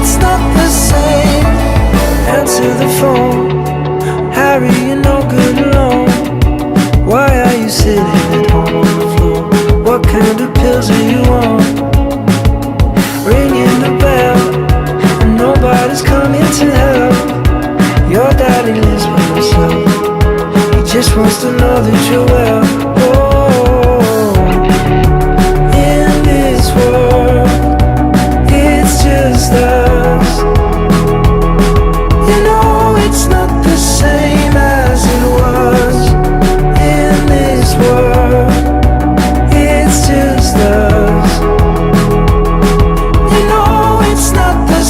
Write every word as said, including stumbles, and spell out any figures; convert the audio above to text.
It's not the same. Answer the phone. Harry, you're no good alone. Why are you sitting at home on the floor? What kind of pills are you on?